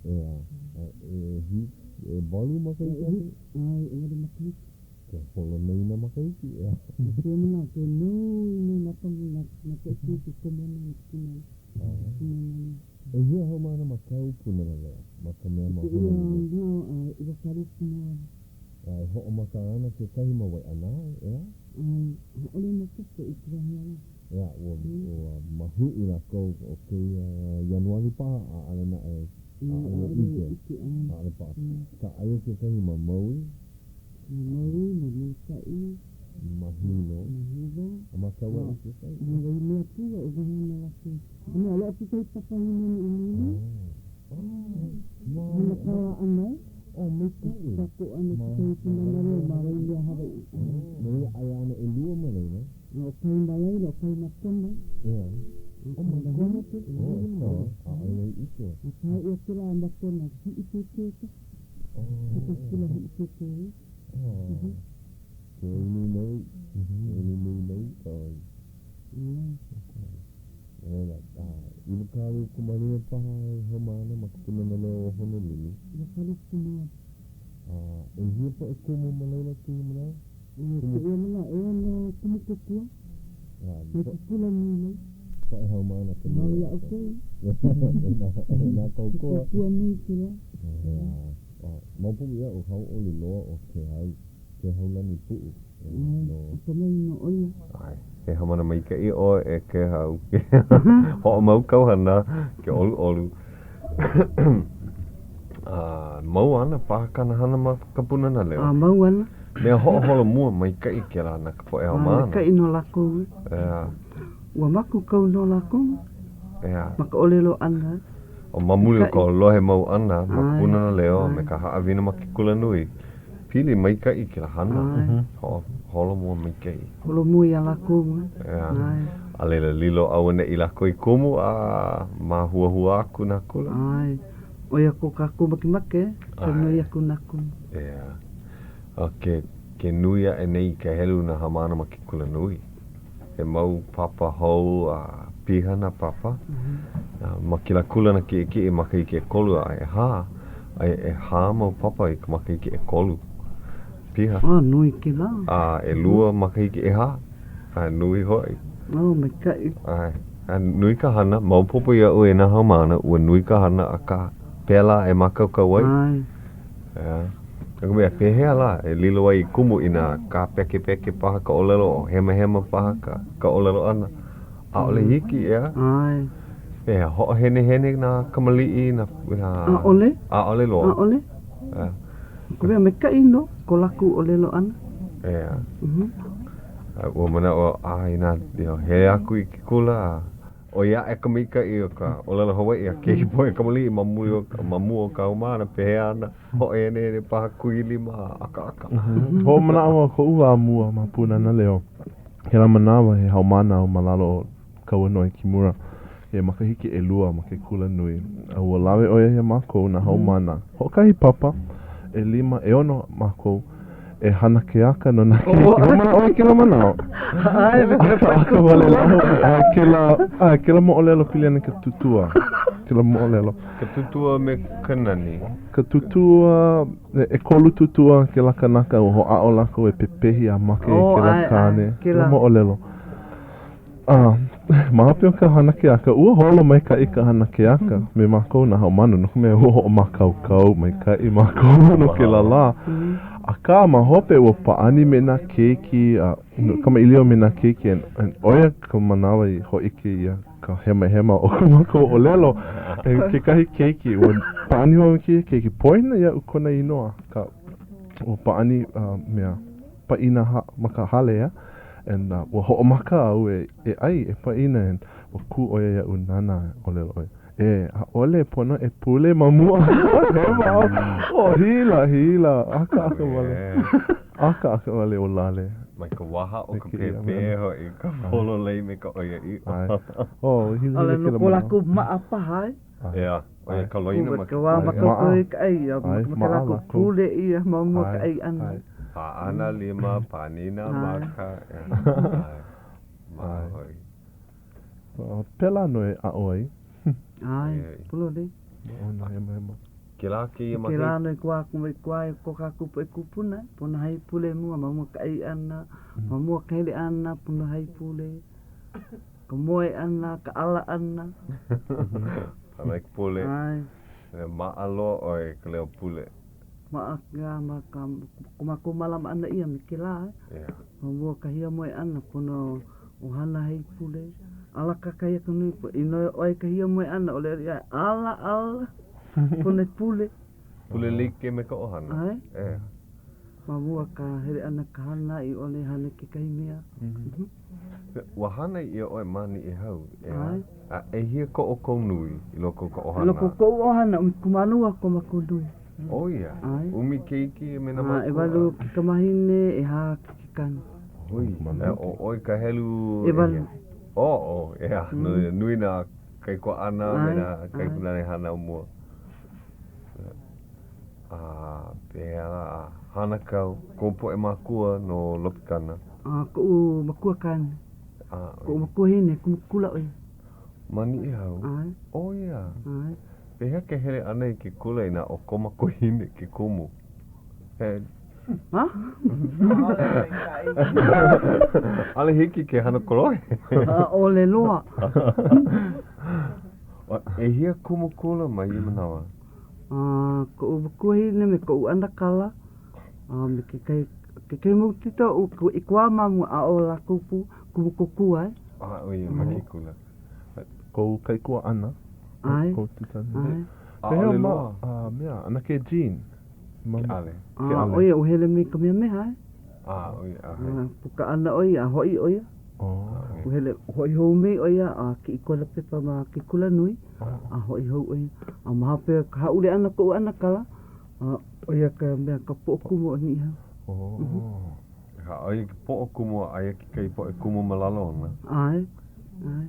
ʻEā, a e hi, ʻewalu makahiki aku? ʻAe, ʻewalu makahiki. Ke holo nei nā makahiki, ʻeā. I kēia manawa, ke nui nei nā papa nā nā poʻe keiki komo ana i ka pūnana. Pūnana leo. ʻEhia haumāna ma kāu Pūnana Leo, ma ka mea ma Kēia Honolulu? manawa a 28. A e hoʻomaka ana kekahi ma Waiʻanae, ʻeā? ʻAe, ʻaʻole maopopo i ka wahi ala. ʻEā, ua, ua mahuʻi lākou ʻo kēia Ianuali paha, ʻaʻole naʻe, ʻaʻole ʻike, ʻaʻole paʻa. Akā aia kekahi ma Maui. Ma Maui, ma Molokaʻi. Ma Hilo. Ma Hilo. A ma Kauaʻi kekahi. Ma Waimea pū e wahi ana lākou. A mea, loaʻa kekahi papa hīmeni i Nini. Hana kālā ʻana. Oh, maikaʻi. Kākoʻo ʻana i kekahi pūnana leo ma Waimea, Hawaiʻi. No ia aia ana ʻelua ma laila. A ʻo kahi ma laila, ʻo kahi ma Kona. ʻEā. ʻO ma Kona kekahi? Oh, ʻo, ʻaʻole i ʻike. A kahe ʻia kēlā ma Kona, Hiʻipēpē ka. Kekahi kula hiʻipēpē. Oh. Ke ulu nei, ke ulu nui nei ʻoe. No laila, a 25 paha e haumāna ma ka Pūnana Leo o Honolulu. 25. A ʻehia poʻe kumu ma laila kēia manawa? I kēia manawa, ʻeono kumu kōkua. Mai ke kula nui mai. Poʻe haumāna ka nui. Mau iā ʻoukou. E nā kōkua. He kōkua nui kēlā. ʻEā, maopopo iaʻu, hauʻoli loa ʻo Kēhau. Kēhaulani Puʻu. ʻAe, akamai nō ʻo ia. ʻAe, he haumāna maikaʻi ʻoe e Kēhau. Hoʻomau kāu hana, ke ʻoluʻolu. A mau ana paha kāna hana ma ka Pūnana Leo. A mau ana. Mea hoʻoholomua maikaʻi kēlā na ka poʻe haumāna. A maikaʻi nō lākou. ʻEā. Ua mākaukau nō lākou. ʻEā. Ma ka ʻōlelo ʻana. ʻO ma muli o ka lohe mau ʻana ma ka Pūnana Leo a me ka haʻawina ma ke kulanui, pili maikaʻi kēlā hana. Hoʻoholomua maikaʻi. Holomua iā lākou. ʻEā. A laila lilo auaneʻi lākou i kumu a māhuahua aku nā kula. ʻAe. ʻO ia ko kākou makemake, ka nui aku nā kumu. ʻEā. A ke, ke nui aʻe nei ka helu nā haumāna ma ke kulanui. He mau papa hou a piha nā papa. A ma kēlā kūlana kiʻekiʻe makahiki ʻekolu a ʻehā, aia ʻehā mau papa i ka makahiki ʻekolu. Piha. A nui kēlā. A ʻelua makahiki ʻehā, a nui hoʻi. Oh, maikaʻi. ʻAe. A nui ka hana, maopopo iaʻu e nā haumāna, ua nui ka hana, akā, pēlā e mākaukau ai. ʻAe. ʻEā. No ka mea, pehea lā e lilo ai i kumu inā kāpekepeke paha ka ʻōlelo o hemahema paha ka, ka ʻōlelo ʻana? ʻAʻole hiki, ʻeā? ʻAe. Pehea, hoʻohenehene nā kamaliʻi, nā, nā. ʻAʻole. ʻAʻole loa. ʻAʻole. ʻEā. No ka mea, maikaʻi nō ko lākou ʻōlelo ʻana. ʻEā. A ua manaʻo, a inā, you know, hele aku i ke kula a ʻoi aʻe ka maikaʻi o ka ʻōlelo Hawaiʻi a kēia poʻe kamaliʻi ma muli o, ma mua o ka haumāna, pehea ana, hoʻohenehene paha kuhi lima a ʻakaʻaka. Hoʻomanaʻo au koʻu wā mua ma Pūnana Leo. Kēlā manawa he haumāna au ma lalo o Kauanoe Kimura he makahiki ʻelua ma ke kula nui. A ua lawe ʻo ia iā mākou nā haumāna. Hoʻokahi papa, ʻelima, ʻeono mākou e hana keaka no nā keiki. Hoʻomanaʻo ʻoe i kēlā manaʻo? ʻAkaʻaka wale lā a kēlā, a kēlā moʻolelo pili ana i ka tutua. Kēlā moʻolelo. Ka tutua me ka nani. Ka tutua, ʻekolu tutua kēlā kanaka ua hoʻāʻo lākou e pepehi a make kēlā kāne. Kēlā moʻolelo. A, ma hope o ka hana keaka, ua holo maikaʻi ka hana keaka me mākou nā haumāna, no ka mea, ua hoʻomākaukau maikaʻi mākou no kēlā lā. Akā, ma hope, ua pāʻani me nā keiki, a kamaʻilio me nā keiki, and, and ʻo ia ka manawa i hōʻike ʻia ka hemahema o ko mākou ʻōlelo. E kekahi keiki, ua pāʻani wau me kēia keiki, poina iaʻu kona inoa, akā, ua pāʻani a mea, pāʻina ha, ma ka hale, a And uh, ua hoʻomaka au e, e ʻai, e pāʻina, and ua kū ʻo ia iaʻu nānā, ʻōlelo ʻo ia, E, ʻaʻole pono e pule ma mua. Hema au, oh, hila, hila, ʻakaʻaka wale. ʻAkaʻaka wale o lale. Mai ka waha o ka pēpē hoʻi, ka pololei me ka ʻoiaʻiʻo. Oh, hila, hila ʻAʻole no kēlā ko manawa. lākou maʻa paha, e. ʻEā, ʻo ia ka loina ma Ka wā mākaukau i ka ʻai, a makemake lākou pule ʻia ma mua ka ʻai ʻana. Paʻa nā lima, pani nā maka, ʻae, maʻa hoʻi. Pēlā nō e aʻo ai. ʻAe, pololei. O nā hemahema. Kēlā kēia I kēlā nō i kua aku i kua ai ko kākou poʻe kūpuna, pono haipule mua ma mua ka ʻai ʻana, ma mua ka hele ʻana, pono haipule. Ka moe ʻana, ka ala ʻana. I like pule. ʻAe. E maʻa loa ʻoe i ka leo pule. Maʻa ia ma ka ko mākou mālama ʻana ia me kēlā. Yeah. Ma mua ka hiamoe ʻana, pono ʻohana he pule. Ala kakahiaka nui, i noe ʻoe i ka hiamoe ʻana, ʻōlelo ʻia, ala, ala, pono e pule. Pule like me ka ʻohana. ʻAe. Yeah. Ma mua ka hele ʻana ka hana i ʻole hana kekahi mea. Ua hānai ʻia ʻoe ma Niʻihau, ʻeā? ʻAe. A ʻehia ko ʻoukou nui i loko o ka ʻohana? I loko o koʻu ʻohana, 12 ko mākou nui. ʻO ia? ʻAe. ʻUmi keiki a me nā mākua? ʻEwalu kekamahine, ʻehā keikikāne. Hui, ʻo ʻoe ka helu ʻEwalu. ʻO, ʻeā, nui nā kaikuaʻana a me nā kaikunāne hānau mua. A pehea lā, a hana kau kou poʻe mākua no Lopikana? A koʻu makua kāne. A, Koʻu makuahine, kumu kula ʻo ia. Ma Niʻihau? ʻAe. ʻO ia? ʻAe. Pehea ke hele ʻana i ke kula inā ʻo kou makuahine ke kumu? He. Ha? ʻAʻole hiki ke hana kolohe. ʻAʻole loa. ʻEhia kumu kula ma ia manawa? A koʻu makuahine me koʻu ʻanakala, a me kekahi, kekahi mau tita oʻu i ka wā ma mua, a ʻo lākou pū, kumu kōkua, e. A, ʻo ia ma ke kula. Kou kaikuaʻana? ʻAe. Kou tita. ʻAe. Pehea ʻAʻole ma, loa. a, mea, ʻAnakē Jean? Ma, Ke ʻale. A, Ke ʻale. ʻo ia, ua hele mai Kamehameha, e. A, ʻo ia, ʻae. A, puka ana ʻo ia, a hoʻi ʻo ia. Oh. Ua hele, hoʻi hou mai ʻo ia a kiʻi kona pepa ma ke kula nui, a hoʻi hou ʻo ia. A ma hope o ka hāʻule ʻana koʻu ʻanakala, a ʻo ia ka mea, ka poʻo kumu o Niʻihau. Oh. A ʻo ia ke poʻo kumu a aia kekahi poʻe kumu ma lalo ona. ʻAe, ʻae.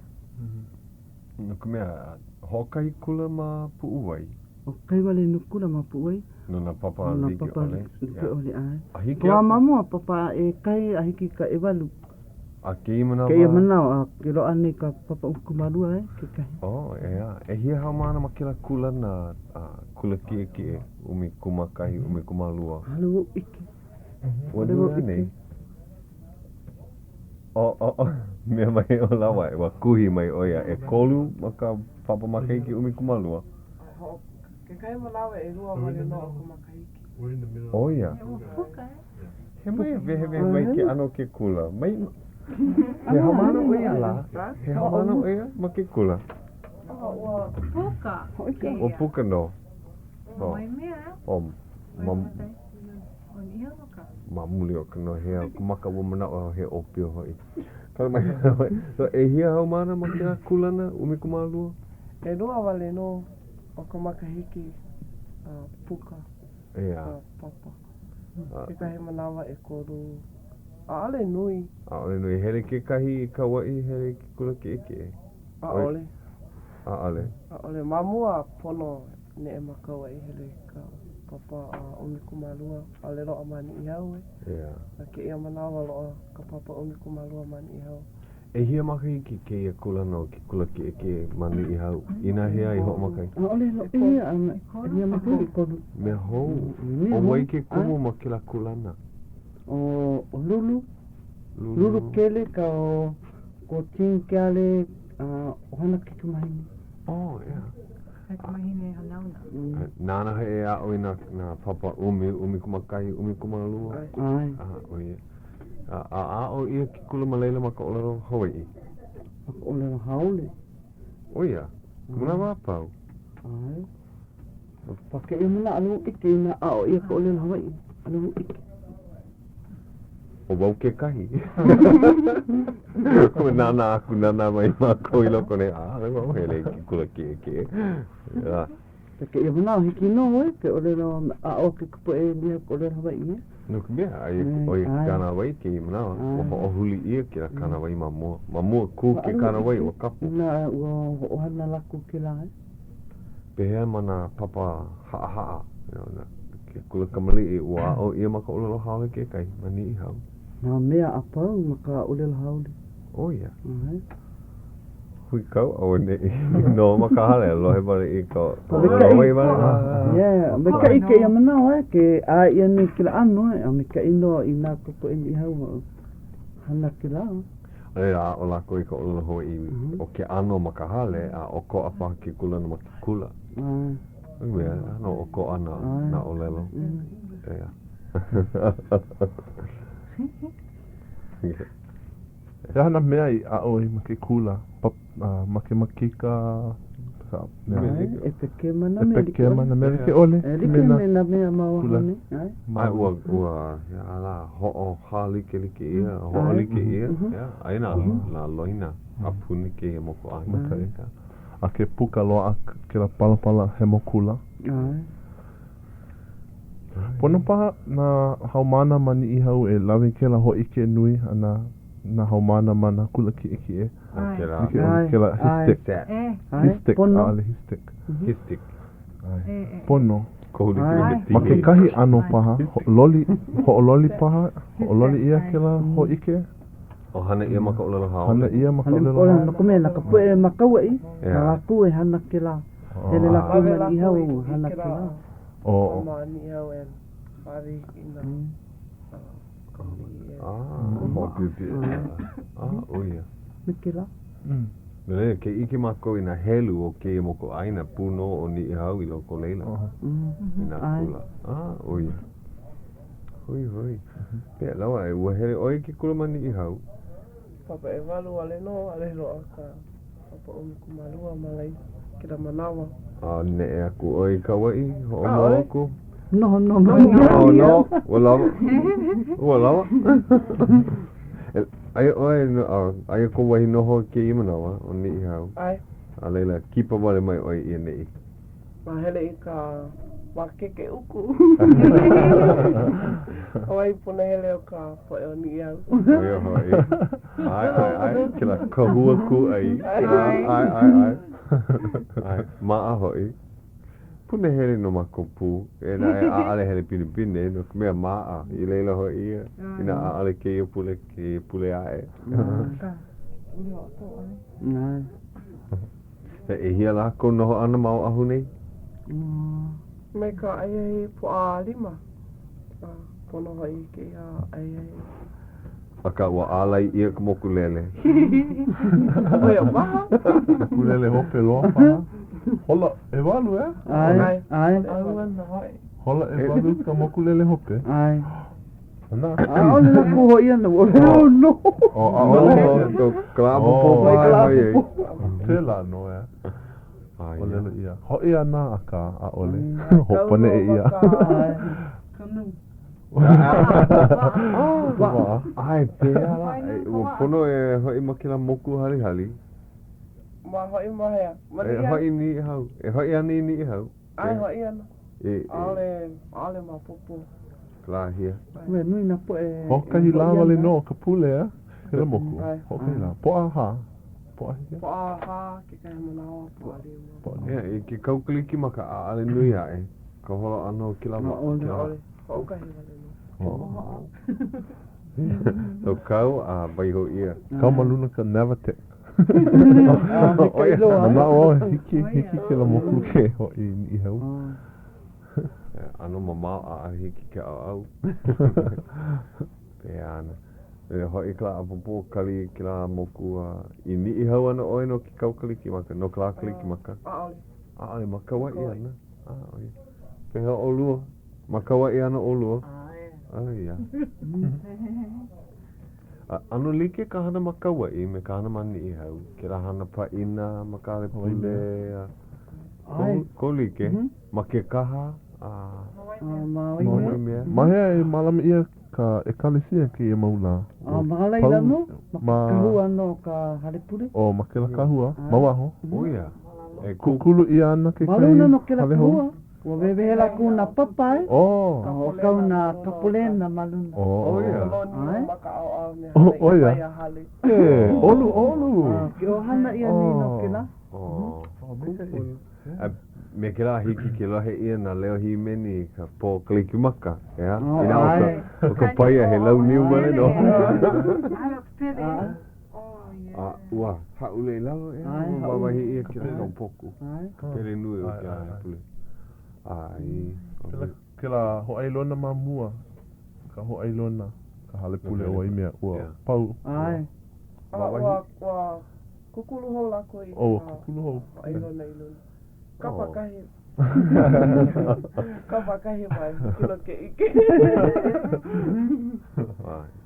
No ka mea, hoʻokahi kula ma Puʻuwai. Hoʻokahi wale nō kula ma Puʻuwai. No nā papa No nā like papa ʻole. like ʻole, ʻae. A hiki Ka wā aku. ma mua, papa ʻekahi a hiki i ka ʻewalu. A kēia manawa. Kēia manawa, a ke loaʻa nei ka papa 12, e, kekahi. Oh, ʻeā. ʻEhia haumāna ma kēlā kula nā kula kiʻekiʻe, 11, 12? ʻAʻole wau ʻike. Ua nui anei? Oh, oh, oh, mea mai ʻo Lawa, ua kuhi mai ʻo ia, ʻekolu ma ka papa makahiki 12. Kekahi manawa ʻelua wale nō o ka makahiki. ʻO ia. He mai wehewehe mai ke ʻano o ke kula. Mai, he haumāna ʻo ia lā? He haumāna ʻo ia ma ke kula? Ua puka. Ua puka nō. Oh, ma, ma muli o ka nohea o ka maka ua manaʻo he ʻōpio hoʻi. Kala mai so ʻehia haumāna ma kēlā kūlana 12? ʻElua wale nō o ka makahiki a puka ka papa. Kekahi manawa ʻekolu. ʻAʻole nui. ʻAʻole nui. Hele kekahi i Kauaʻi, hele i ke kula kiʻekiʻe? ʻAʻole. ʻAʻole. ʻAʻole. Ma mua pono neʻe ma Kauaʻi hele i ka papa a 12. ʻAʻole loaʻa ma Niʻihau e. Yeah. A kēia manawa loaʻa ka papa 12 ma Niʻihau. ʻEhia makahiki kēia kūlana o ke kula kiʻekiʻe ma Niʻihau? Inahea i hoʻomaka ai? ʻAʻole loʻihi a ʻehia makahiki ʻekolu. Mea hou. Mea ʻO hou. wai ke kumu ma kēlā kūlana? ʻO Lulu. Lulu Kele ka o ko Ting Keale ʻohana kaikamahine. Oh, yeah. Kaikamahine hanauna. Nāna hoʻi e aʻo i nā, nā papa ʻumi, ʻumikūmākahi, ʻumikūmālua? ʻAe. A, ʻo ia. A, a aʻo ʻia ke kula ma laila ma ka ʻōlelo Hawaiʻi? Ma ka ʻōlelo haole. ʻO ia, ka manawa a pau? ʻAe. Pa kēia manawa ʻaʻole wau ʻike inā aʻo ʻia ka ʻōlelo Hawaiʻi. ʻAʻole wau ʻike. ʻO wau kekahi. Ua nānā aku, nānā mai mākou i loko nei, ʻaʻole wau hele i ke kula kiʻekiʻe. A. I kēia manawa, hiki nō ʻoe ke ʻōlelo aʻo ke poʻe niho ka ʻōlelo Hawaiʻi, e? No ka mea, aia ʻo ia ke kānāwai kēia manawa, ua hoʻohuli ʻia kēlā kānāwai ma mua. Ma mua, kū ke kānāwai, ua kapu. Inā ua hoʻohana lākou kēlā, e? Pehea ma nā papa haʻahaʻa, ke kula kamaliʻi, ua aʻo ʻia ma ka ʻōlelo haole kekahi, ma Niʻihau? Nā mea a pau ma ka ʻōlelo haole. ʻO ia. ʻAe. Huikau auaneʻi nō ma ka hale, lohe wale i ka lohe wale. Yeah, maikaʻi kēia manawa e, ke ʻae ʻia nei kēlā ʻano e, a maikaʻi nō i nā koko e Niʻihau hana kēlā. E aʻo lākou i ka ʻōlelo Hawaiʻi o ke ʻano ma ka hale, a ʻokoʻa paha ke kūlana ma ke kula. ʻAe. Mea, ʻano ʻokoʻa nā, nā ʻōlelo. ʻEā. He aha nā mea i aʻo ai ma ke kula? Pap, uh, makemakika, ka mea. ʻAe, ʻepekema nā mea like ʻole. ʻEpekema nā mea like ʻole. E like me nā mea ma waho nei. ʻAe. ʻAe, ua, ua, he aha lā, hoʻohālikelike ʻia, hoʻolike ʻia, ʻeā, aia nā, nā loina a puni kēia mokuʻāina. Maikaʻi. A ke puka loaʻa kēlā palapala hemo kula. ʻAe. Pono paha nā haumāna ma Niʻihau e lawe i kēlā hōʻike nui a nā nā haumāna ma nā kula kiʻekiʻe. ʻO kēlā. Like ʻole, kēlā HSTIC. HSTIC, ʻaʻole HSTIC. HSTIC. Pono. Kohu like me ka Ma kekahi ʻano paha, hoʻololi, hoʻololi paha, hoʻololi ʻia kēlā hōʻike? ʻO hana ʻia ma ka ʻōlelo haole. Hana ʻia ma ka ʻōlelo haole. No ka mea, na ka poʻe ma Kauaʻi, na lākou e hana kēlā. Hele lākou ma Niʻihau e hana kēlā. Oh. Ma Niʻihau e lawe i nā Ah, ʻo ia. Me kēlā. No laila, ke ʻike mākou i nā helu o kēia mokuʻāina, pū nō ʻo Niʻihau i loko o laila, i nā kula. Ah, ʻo ia. Hui, hui. Pehea lawa, ua hele ʻoe i ke kula ma Niʻihau? Papa ʻewalu wale nō, ʻaʻole loaʻa ka papa 12 ma laila kēlā manawa. A neʻe aku ʻoe i Kauaʻi, hoʻomau aku? Noho nō ma Niʻihau. Oh, no, ua lawa. Ua lawa. Aia ʻoe, aia kou wahi noho i kēia manawa, ʻo Niʻihau. ʻAe. A laila, kipa wale mai ʻoe i ʻaneʻi. A hele i ka mākeke uku. Ka wahi punahele o ka poʻe o Niʻihau. ʻO ia hoʻi. ʻAe, ʻae, ʻae. Kēlā kahua kūʻai. ʻAe, ʻae, ʻae. ʻAe, maʻa hoʻi. Punahele nō mākou pū. Eia naʻe, ʻaʻole hele pinepine, no ka mea maʻa. I laila hoʻi ia, inā ʻaʻole kēia pule, kēia pule aʻe. ʻEhia lā kou noho ʻana ma Oʻahu nei? Mai ka ahiahi Pōʻalima. A pono hoʻi i kēia ahiahi. Akā, ua ālai ʻia ka mokulele. ʻO ia paha. Mokulele hope loa paha. Hola ʻewalu, ʻeā? ʻAe, ʻae. Hola ʻewalu ka mokulele hope. ʻAe. ʻAʻole lākou hoʻi ana, ua oh no. Oh, ʻaʻole no ka lā ʻapōpō paha e hoʻi ai. Pēlā nō, ʻeā. ʻŌlelo ʻia, hoʻi ana akā, ʻaʻole. Hoʻopaneʻe ʻia. ʻAe, pehea lā? Ua pono e hoʻi ma kēlā moku halihali. Ma hoʻi ma hea? E hoʻi i Niʻihau. E hoʻi ana i Niʻihau. ʻAe, hoʻi ana. ʻAʻole, ʻaʻole maopopo. Lā hia. Ua nui nā poʻe. Hoʻokahi lā wale nō ka pule, ʻeā? Kēlā moku. Hoʻokahi lā. Pōʻahā. Pōʻahia? Pōʻahā kekahi manawa, Pōʻalima. Pōʻalima. Yeah, i ke kau Kalikimaka, ʻaʻole nui aʻe ka holo ʻana o kēlā waʻa. ʻAʻole. Hoʻokahi wale nō. So kau a waiho ʻia. Kau ma luna ka Navatek. Manaʻo au hiki, hiki kēlā moku ke hoʻi i Niʻihau. ʻAno mamao ʻaʻole hiki ke ʻauʻau. Pehea ana. E hoʻi ka lā ʻapōpō kali i kēlā moku a i Niʻihau ana ʻoe no ke kau Kalikimaka, no ka lā Kalikimaka? ʻAʻole. ʻAʻole, ma Kauaʻi ana. ʻAʻole. Pehea ʻolua? Ma Kauaʻi ana ʻolua? ʻAe. ʻAe, ia. A ʻano like ka hana ma Kauaʻi me ka hana ma Niʻihau, kēlā hana pāʻina ma ka hale pule a kohu like ma Kekaha a ma Waimea. Ma hea e mālama ʻia ka ʻekalesia kēia mau lā? A ma laila nō, ma ke kahua nō o ka hale pule. Oh, ma kēlā kahua, ma waho. ʻO ia. E kūkulu ʻia ana kekahi Ma luna nō kēlā hale hou. kahua. Ua wehewehe lākou nā papa e. Oh. A hoʻokau nā kapolena ma luna. Oh. ʻO ia. ʻAe. Oh, ʻo ia. E, ʻoluʻolu. A ke ʻohana ʻia nei nō kēlā. Oh. A me kēlā hiki ke lohe ʻia nā leo hīmeni i ka pō Kalikimaka, ʻeā? Inā ʻo ka, ʻo ka paia he lau niu wale nō. A ua hāʻule i lalo, ʻeā, ua wāwahi ʻia kēlā kaupoku. Ka pele nui o kēlā hale pule. ʻAe. Kēlā hōʻailona ma mua, ka hōʻailona, ka hale pule o Waimea, ua pau. ʻAe. A ua, ua kūkulu hou lākou i Oh, ua kūkulu hou. ʻAilona i luna. Kapa kahi. Kapa kahi mai, hiki nō ke ʻike.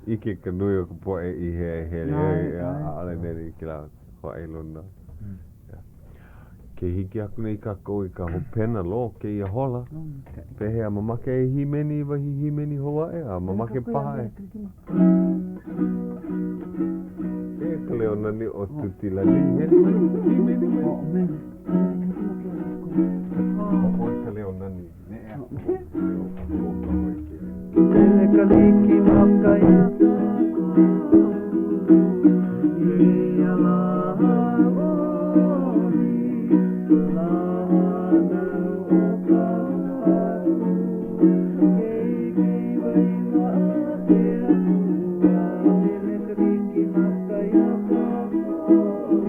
ʻIke ka nui o ka poʻe i hea e hele ai, ʻaʻole nele i kēlā hōʻailona. Ke hiki aku nei kākou i ka hopena loa o kēia hola. Pehea, mamake e hīmeni i wahi hīmeni hou aʻe, a mamake paha e. E ka leo nani o Tutilani, hele mai, hīmeni mai. ʻO ʻoe ka leo nani, neʻe aku ka leo o ka hoi ke. Mele Kalikimaka iā kākou i ia lā hauʻoli, lā hānau o ka Haku. Keiki waima a ke Akua, mele Kalikimaka iā kākou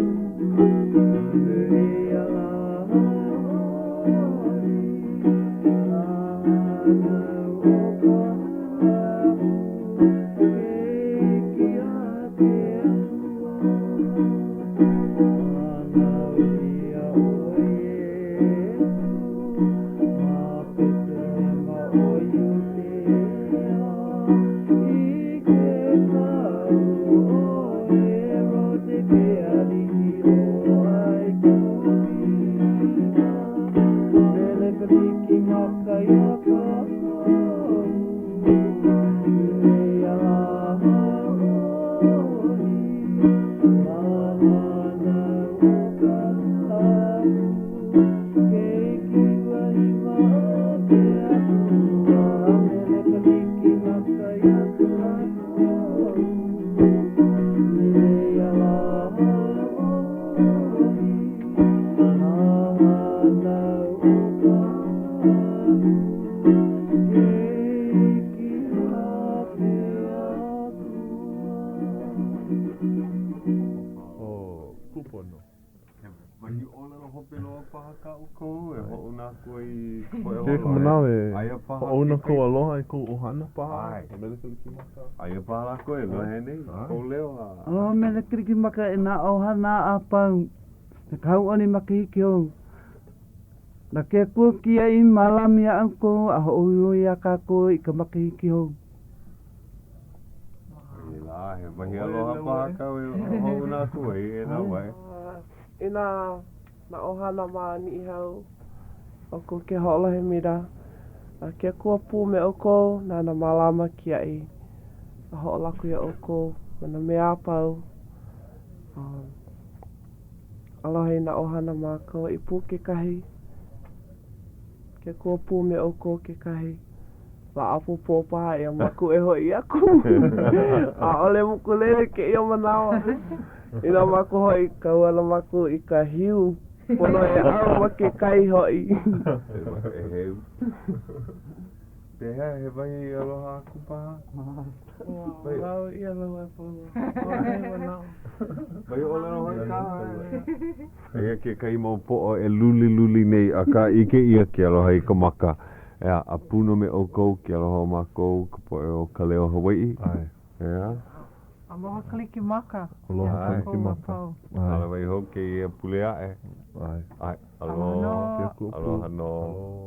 i ia lā hauʻoli, lā hānau o ka Haku. Keiki a ke Akua, hānau ʻia ʻo Iesū ma Betelehema o Iudea, i ke kau o Herode ke aliʻi o ʻAigupita. Mele Kalikimaka iā kākou i ia lā hauʻoli, lā hānau o ka Haku, keiki waima a ke Akua. Mele Kalikimaka iā kākou i ia lā hauʻoli, lā hānau o ka Haku, keiki a ke Akua. Oh, kūpono. He wahi ʻōlelo hope loa paha kā ʻoukou e hoʻouna aku ai i ka poʻe Kēia ka manawa e Aia paha hoʻouna kekahi- kou aloha i kou ʻohana paha. ʻAe. A mele Kalikimaka. Aia paha lākou e lohe nei i kou leo a. Aloha mele Kalikimaka e nā ʻohana a pau. Me ka hauʻoli makahiki hou. Na ke Akua kiaʻi mālama iā ʻoukou a hoʻohuihui iā kākou i ka makahiki hou. Inā he wahi aloha paha kāu e hoʻouna aku ai e nā wae. Inā nā ʻohana ma Niʻihau ʻoukou ke hoʻolohe mira, a ke Akua pū me ʻoukou, nāna mālama kiaʻi a hoʻolako iā ʻoukou ma nā mea a pau. Aloha i nā ʻohana ma Kauaʻi pū kekahi, ke Akua pū me ʻoukou kekahi. Lā ʻapōpō paha eia mākou e hoʻi aku. ʻAʻole mokulele kēia manawa. Inā mākou hoʻi, kau ana mākou i ka hiu, pono e ʻau ma ke kai hoʻi. E heu. Pehea, he wahi aloha aku paha? Ua lau ʻia lau a pau. ʻAʻohe manaʻo. Wahi ʻōlelo hoi kā. Eia kekahi mau poʻo e luliluli nei, akā ʻike ʻia ke aloha i ka maka. ʻEā, a puna me ʻoukou ke aloha o mākou, ka poʻe o Ka Leo Hawaiʻi. ʻAe. ʻEā. Aloha Kalikimaka. Aloha Kalikimaka. Hālāwai hou kēia pule aʻe. ʻAe. ʻAe. Aloha. Aloha nō. Aloha nō. Aloha.